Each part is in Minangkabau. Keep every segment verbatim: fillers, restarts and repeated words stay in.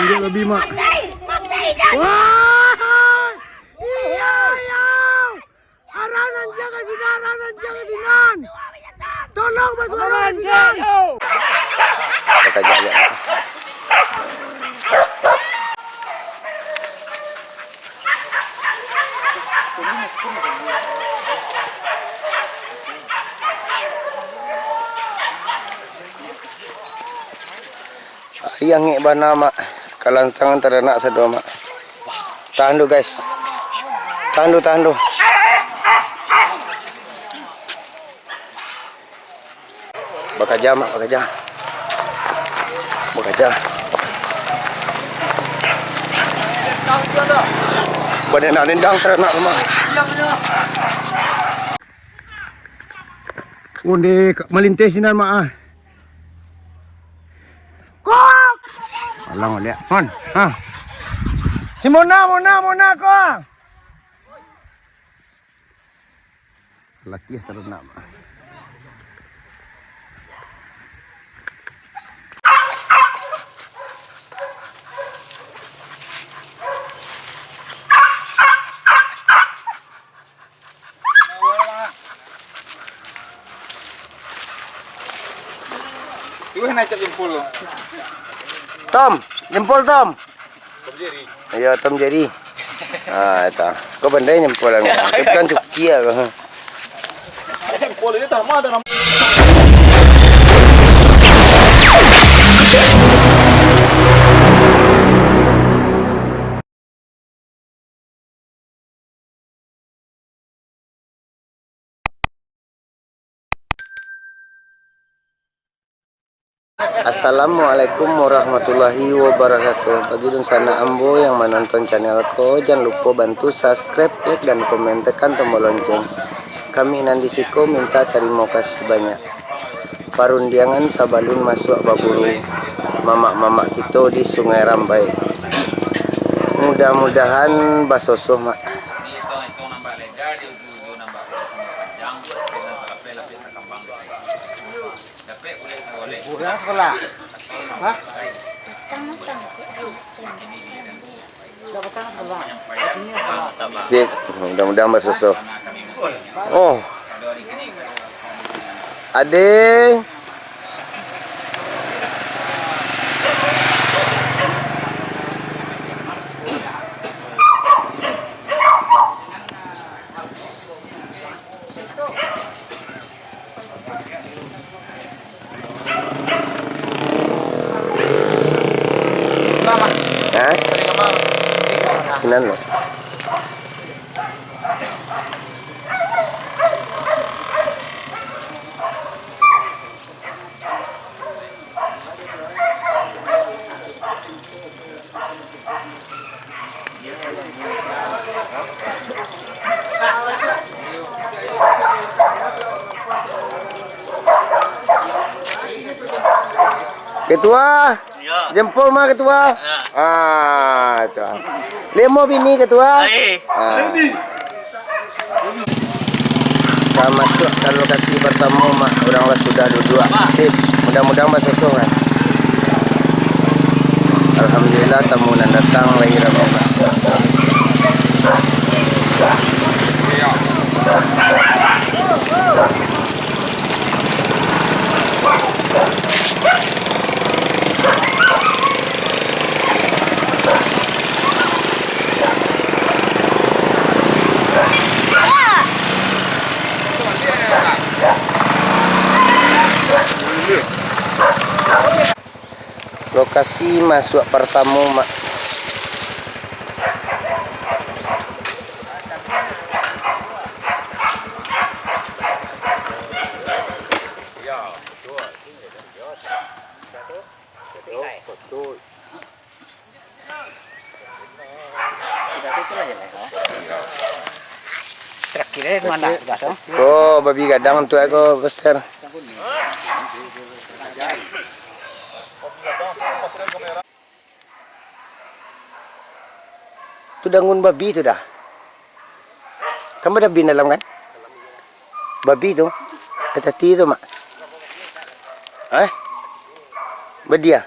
Tidak lebih, Mak. Wah! Iya, iya. Aranan jaga sinan, aranan jaga sinan. Tolong, Mas, aranan sinan. Bakajam. Ari angek bana, Mak. Kalansang taranak sado, Mak. Tahan dulu, guys. Tahan dulu, tahan dulu. Bakaja, Mak, bakaja. Bakaja. Banyak nak nendang taranak, Mak. Onde malinteh sinan, Mak, ah. Kok! Alang, liek. Hon, ha. Si Mona, Mona, Mona, ko. Latiah tarunak, Mak. Sudah nancap jempol tu. Tom, jempol, Tom. Tom Jerry. Iyo, Tom Jerry. Ah, eta. Kau pandai nyempolan. Tapi kan cukia kau. Jempol aja tak mah, tak nampak. Assalamualaikum warahmatullahi wabarakatuh. Bagi dunsanak ambo yang manonton channel ko, jan lupo bantu subscribe, like, dan komen, tekan tombol lonceng. Kami nan di siko minta tarimo kasih banyak. Parundiangan sabalun masuak baburu, mamak-mamak kito di Sungai Rambai. Mudah-mudahan basosoh, Mak. Urang sekolah. Hah? Sip, mudah-mudahan basosoh. Oh. Ade. Hah? Sinan lo. Ketua, iyo. Jempol mah, Ketua. Iyo. Ah, itu. Limo bini, Ketua. Ai. Ah. Ka masuak ka lokasi partamo, Mak. Urang lah sudah duduak. Sip. Mudah-mudahan basosoh, kan. Alhamdulillah, tamu nan datang lai rami, Mak. Lokasi masuak partamo, Mak. Terakhir, eh, mana sudah tu? Oh, babi gadang tu, eh, ko, Koster. Tu dangun babi tu dah. Kan babi dalam, kan? Babi tu. Hati-hati tu, Mak. Eh? Badia.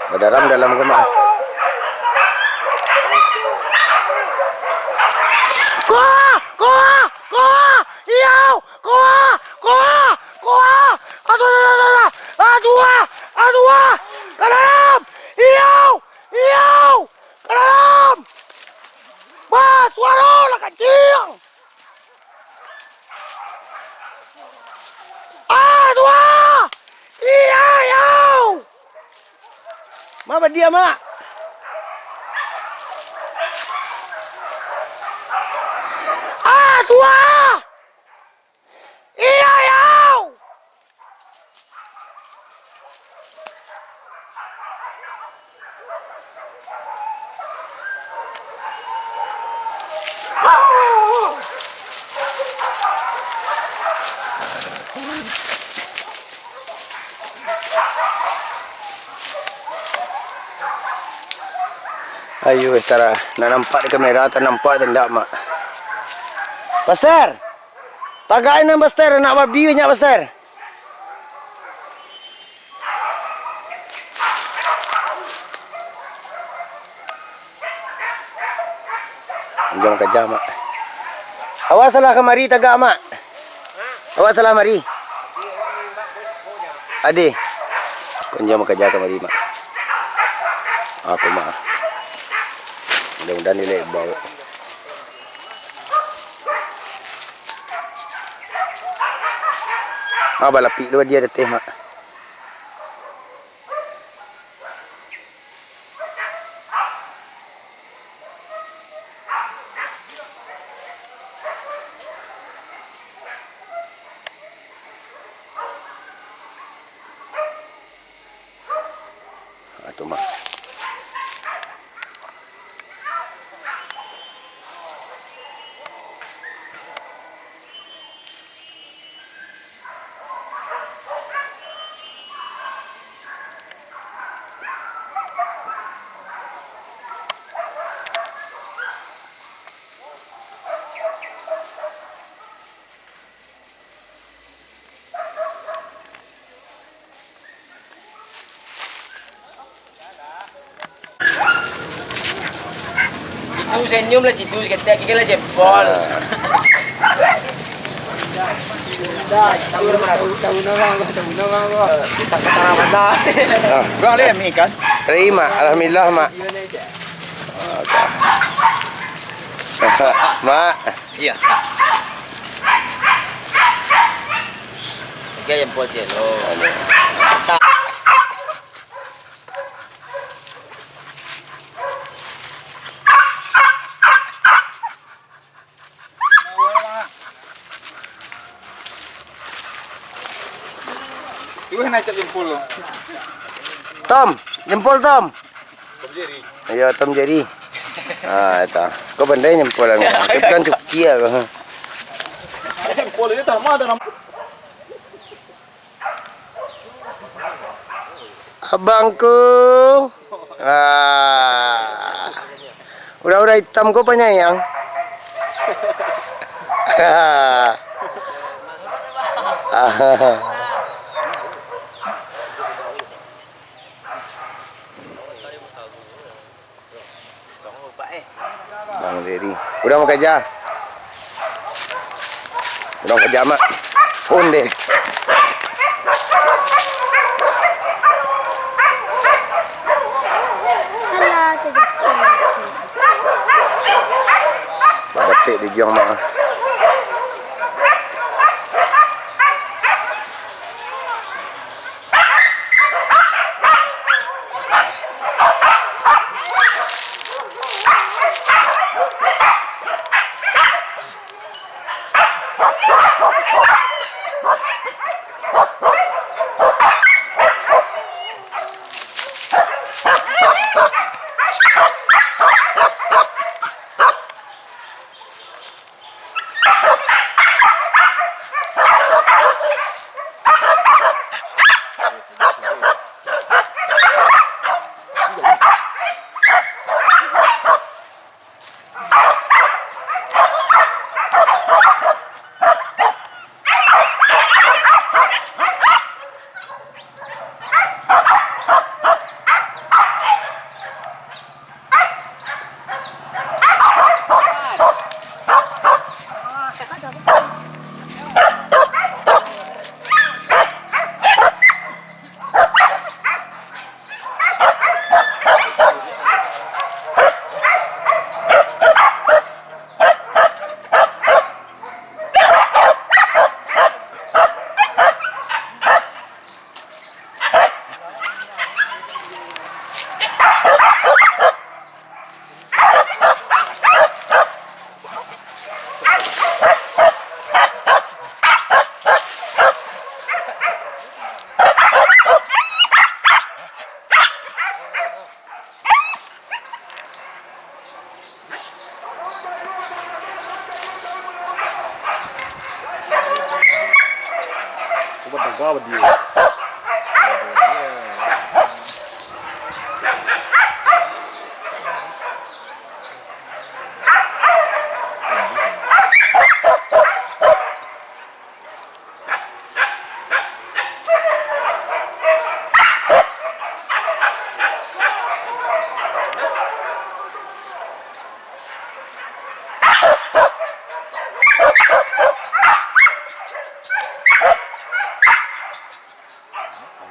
Badaram dalam ko, Mak. Koa! Koa! Koa! Iyau! Koa! Koa! Koa! Aduh, aduh, aduh, aduh! Aduh, ah! Aduh, ah! Ka dalam! Iyau! Iyau! Ka dalam! Bah, suaro lah kancing! Ah, tu ah! Iya, yau! Mak, badiam, Mak! Ah, tu ah! Iya, yau! Ayo, eh, tara, nak nampak di kamera, tak nampak tu ndak, Mak? Pastor! Tagak nan, Pastor, nak babi banyak, Pastor. Kunjuang kaja, Mak. Awak salah kamari tagak, Mak. Awak salah mari. Ade. Kunjuang kaja kamari, Mak. Aku, Mak. Mudah-mudahan dia lek bau. Ah, balapik tu dia di ateh, Mak. Ah, tu, Mak. Citu senyum lah, Citu, saketek lagi kan lah jempol. Dah, tahu nama, tahu, tahu nama, tahu nama, tahu nama. Kita ke sana mana? Ah. Bang, ada mi kan? Terima, alhamdulillah, Mak. Mak. Iya. Tiga jempol celo. Cuba nak cak jempol lo. Tom, jempol Tom. Tom Jerry. Iyo, Tom Jerry. Ah, itu. Kau pandai nyempolan. Itu kan cuki ya kau. Jempol aja tak mah tanam. Abangku. Ah. Udah-udah hitam kau panyayang. Bang Riri. Urang bakaja. Urang bakaja, Mak. Pun deh. Badapek di giang, Mak.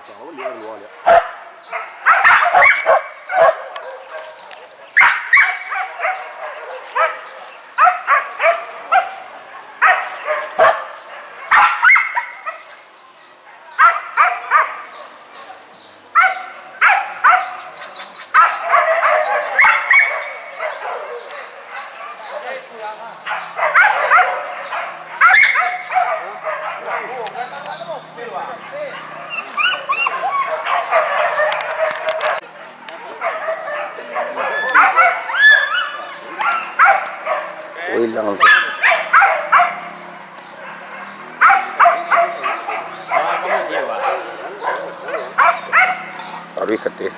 Oh, ilang tu. Taruih ka ateh.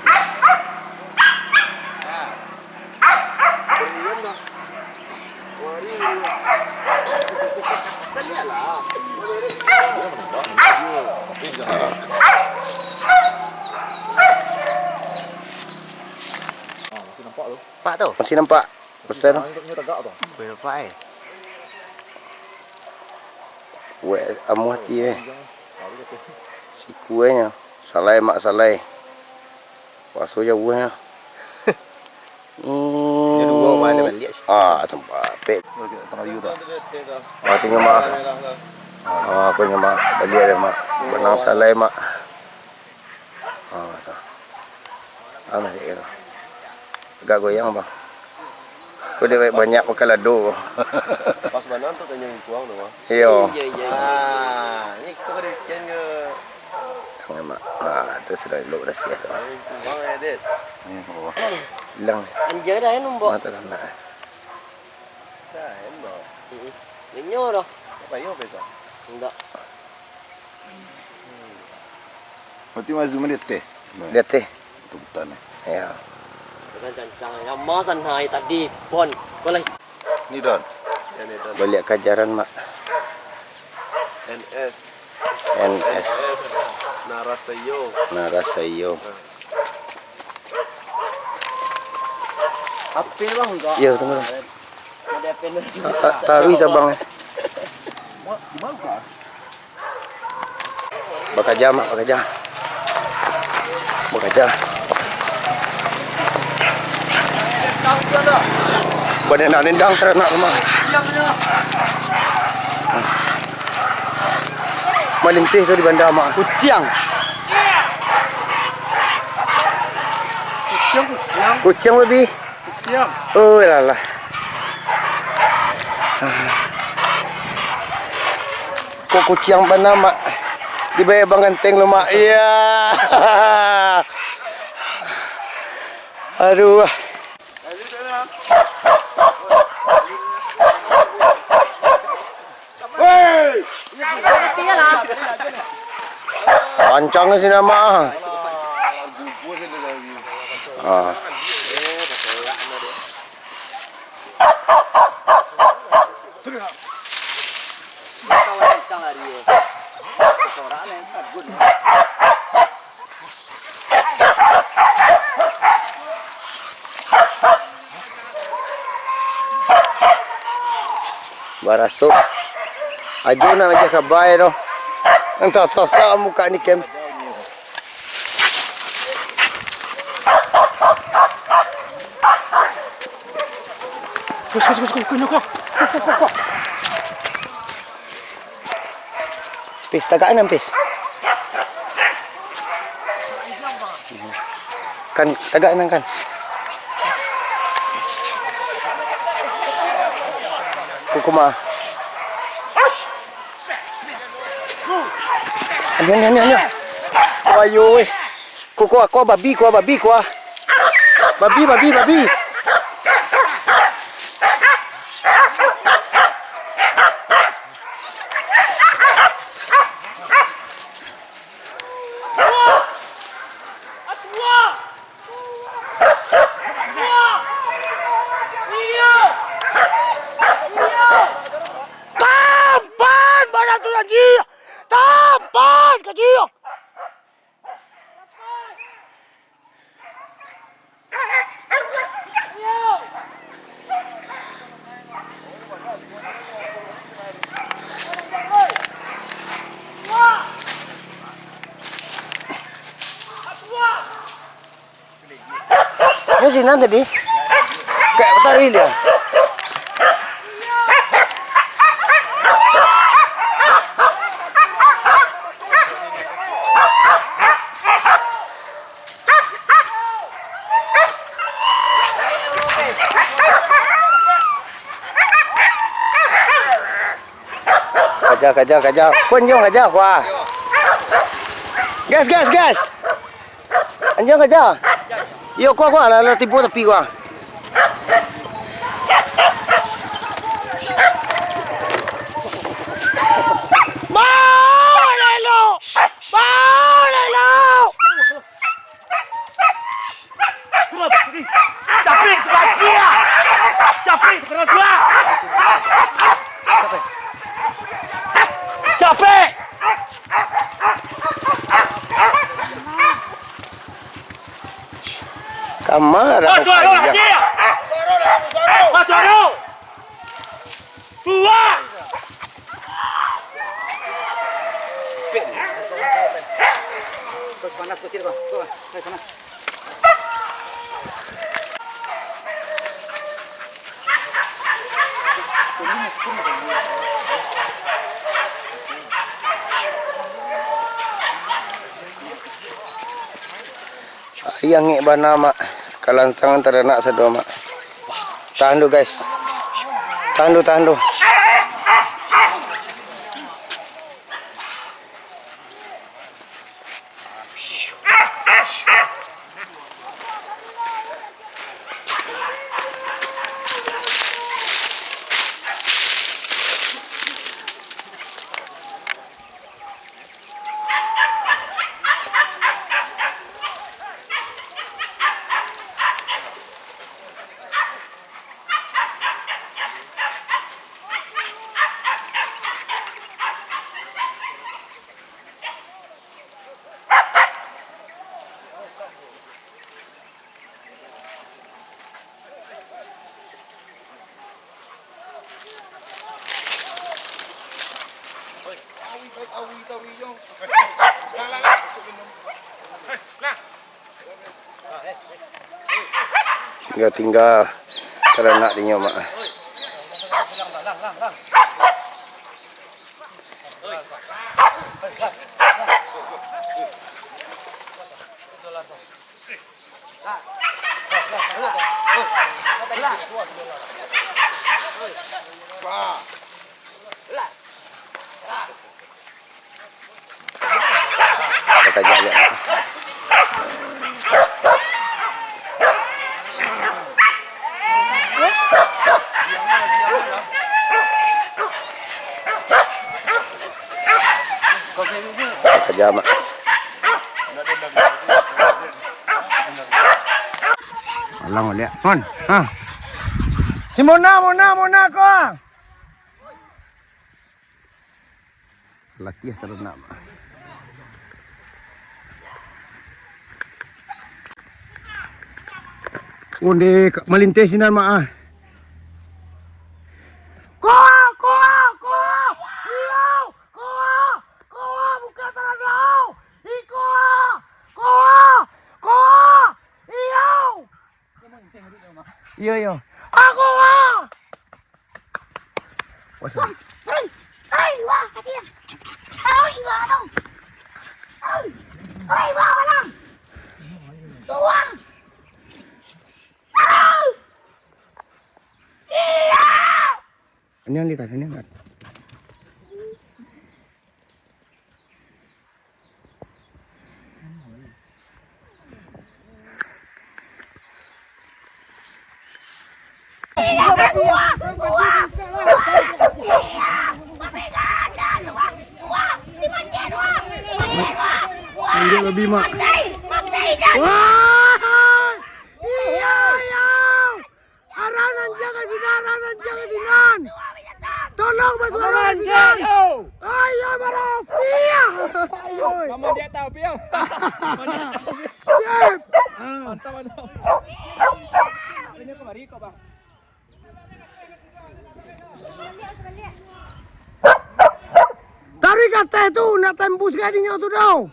Pak tu. Masih nampak. Besar. Boleh nampak, eh. Weh, amuah ati, eh. Siku, eh, nyo. Salai, Mak, salai. Puaso jauah, eh. Hmm. Dia dua, mana balik? Ah, tempat. Pek. Ah, tinggal, Mak. Ah, aku nyo, Mak. Baliak deh, Mak. Benang salai, Mak. Ah, tu. Ah, naik tu. Agak goyang, bang. Kau dia banyak makan lado. Pas bana tu tanyo lingkuang tu, bang. Iyo. Iyo, iyo. Ah, ni kau kada weekend ke? Jangan, Mak. Ah, tu sudah elok dah siah tu. Lingkuang ya, Dit. Hilang. Anjing dah ya nombok. Mata dah nak. Dah, ya, nombok. Heeh. Inyo dah. Apa yo pesa? Enggak. Berarti Mazum di ateh? Di ateh. Betul-betul ni. Ya. Dengan cancang yang masa naik tadi, Bon. Boleh. Ni, Don. Ya, ni, Don. Baliak ka ajaran, Mak. N S. N S. Narasayo. Narasayo. Apa, bang, enggak? Iya, tunggu. Ada apa ni? Ta-, ta-, taruih tabang, eh. Mau, di mana, Kak? Bakaja, Mak, bakaja. Bakaja. Banyak nak nendang taranak rumah. Malintih tu di banda, Mak. Kuciang. Kuciang, kuciang. Kuciang, babi. Kuciang. Oh, lalah. Kok kuciang bana, Mak? Dibayar bang ganteng lo, Mak. Iya. Aduh. Pancang sini, Mak. Ah. Baraso. Ajo nak aja kabai doh. Entah sasak muka ni kem. Kus, kus, kus, kus, kus, kus. Pis, tagak nan, Pis. Kan, tagak nan, kan. Kukuma. Anyo, anyo, anyo, anyo. Ayo, weh. Ko, ko, ko, babi, ko, babi, ko. Babi, babi, babi. Tampan bana tu, anjing. Tampan, kecil. Sinan tadi. Kayak taruih dia. Kaja, kaja, kaja. Ko anjiang kaja, kuah. Gas, gas, gas. Anjiang kaja. Iyo, kuah, kuah. Lah, lah tibo tapi, kuah. Bau, lelo. Bau, lelo. Capek tu kaki ah. Capek tu kaki ah. Capek. Kamar. Masuk aro, kacil. Masuk aro. Buang! Panas, kacil, bang. Tuh, bang. Eh, panas. Ari angek bana, Mak. Kalansangan taranak sado, Mak. Tahan dulu, guys. Tahan dulu, tahan dulu. Tingga-tingga taranak dinyo, Mak. Bakajak. Bakajak, Mak. Alang liak. Hon. Ha. Si Mona, Mona, Mona ko. Latiah taranak, Mak. Onde ka-, malinteh sinan, Mak, ah. Koa, koa, koa! Iyo, koa, koa, buka taranak! Ih, koa, koa, koa! Iyo! Iyo, iyo. Aku, ah! Wah, hei, hei, wah, kaki. Hei, wah, tu. Hei, hei, wah, malam. Tuang. Tahu. Iya. Ini yang lihat, ini yang lihat. Lanjut lebih, Mak. Wah! Iya, iya. Aranan jaga sinan, aranan jaga sinan. Tolong masuk aranan sinan. Ayo, barasia. Ayo. Kamu dia tahu, Piang. Siap. Mantap, mantap. Ini kemari kok, Bang. Tarik ka ateh tu, nak tembus ka dinyo tu doh.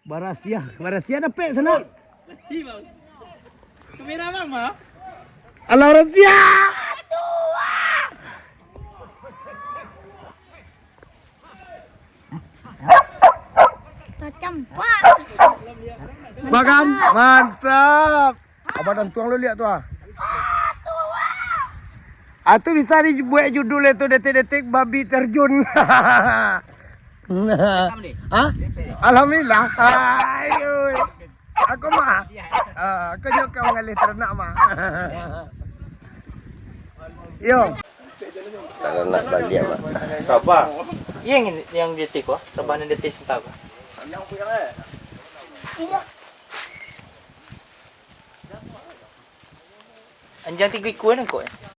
Barasia, barasia dapek sanak. Kamera bang, Mak. Alah, orang siap. Tacampak. Makan, mantap. Abah dan tuang lo lihat tu ah. Ah, tu bisa dibuat judul itu detik-detik babi terjun. Hah? Alhamdulillah. Ayo. Aku mah. Ah, aku juga kau ngalih ternak mah. Yo. Kalau nak baliak, Mak. Rabah. Yang ini, yang di tik, wah. Rabah nan di tik sentah, wah. Anjang tigo ikua nangkok, eh?